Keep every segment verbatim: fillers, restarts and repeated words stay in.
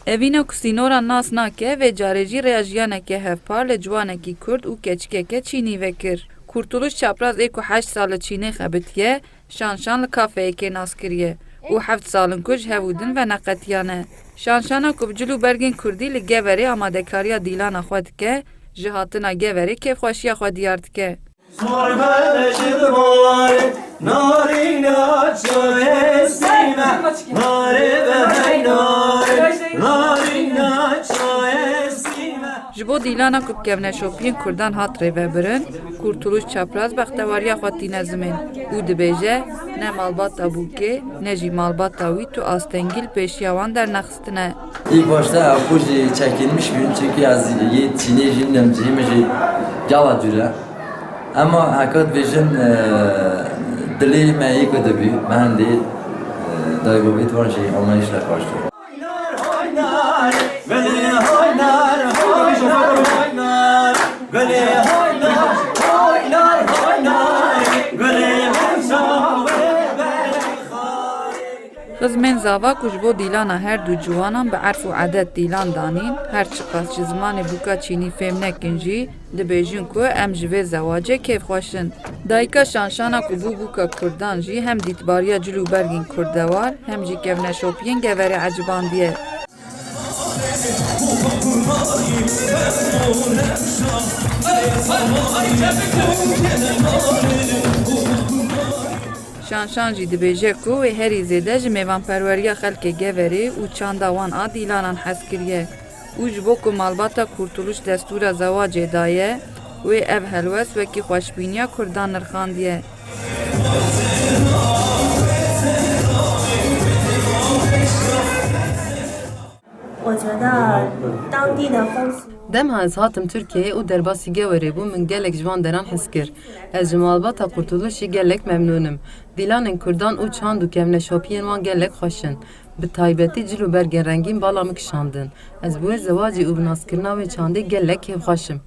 Evîna ku sînoran nas nake, vê carê jî rêya jiyaneke hevpar li ciwanekî kurd û keçikeke çînî vekir. Kurtuluş Çapraz ê ku heşt sal li Çînê xebitiye, Şanşan li kafeyekê nas kiriye û heft sal in ku ji hev û din veneqetiyane. Şanşana ku bi cil û bergên kurdî li Geverê amadekariya dîlana xwe dike, ji hatina Geverê kêfxweşiya xwe diyar dike. Zor beleşi dibar, narîna çayesîme, narê beheynar, narîna çayesîme. Ji bo dîlana ku bi kevneşopiyên kurdan hat rêvebirin, Kurtuluş Çapraz bextewariya xwe tîne zimên û dibêje, ne malbata bûkê, ne jî malbata wî tu astengî li pêşiya wan dernexistine. İlk başta ew jî çekilmiş bûn, çünkü ez yê Çînê jî nem cihê min jî gava dûr e. Ema heka dibêjin, e, dilê me yê ku dibî, me hindê, e, dayî babê wan jî anlayışla karşıladı. Xizmên zava ku ji bo dîlana her du ciwanan bi erf û edet dîlan danîn, her çiqas ji zimanê bûka çînî fêm nekin jî, dibêjin ku em ji vê zewacê kêfxweş in. Dayika Şanşana ku bû bûka kurdan jî hem dîtbariya cil û bergên kurdewar, hem jî kevneşopiyên Geverê ecibandiye. Şanşan jî dibêje ku wê herî zêde ji mêvanperweriya xelkê Geverê û çanda wan a dîlanan hez kiriye û ji bo ku malbata Kurtuluş destûra zewacê daye, wê ev helwest wekî xweşbîniya kurdan nirxandiye. Dema ez hatim Tirkiyeyê û derbasî Gewerê bûm, min gelek ji van deran hez kir. Ez ji malbata Kurtuluşê gelek memnûn im. Dîlanên kurdan û çand û kevneşopiyên wan gelek xweş in. Bi taybetî cil û bergên rengîn bala min kişandin. Ez bi wê zewacê û bi naskirina wê çandê gelek kêfxweş im.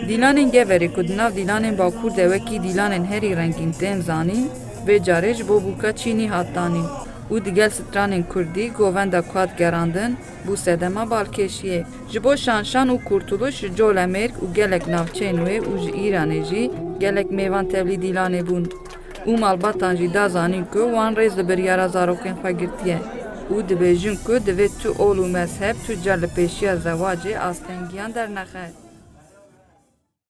Dîlanên Geverê ku di nav dîlanên Bakur de wekî dîlanên herî rengîn tên zanîn, vê carê ji bo bûka çînî hat danîn û digel stranên kurdî govenda ku hat gerandin, bû sedema balkêşiyê. Ji bo Şanşan û Kurtuluş ji Colemêrg û gelek navçeyên wê û ji Îranê jî gelek mêvan tevlî dîlanê bûn û malbatan jî da zanîn ku wan rêz li biryara zarokên xwe girtiye û dibêjin ku divê tu ol û mezheb tu car li pêşiya zewacê astengiyan dernexe.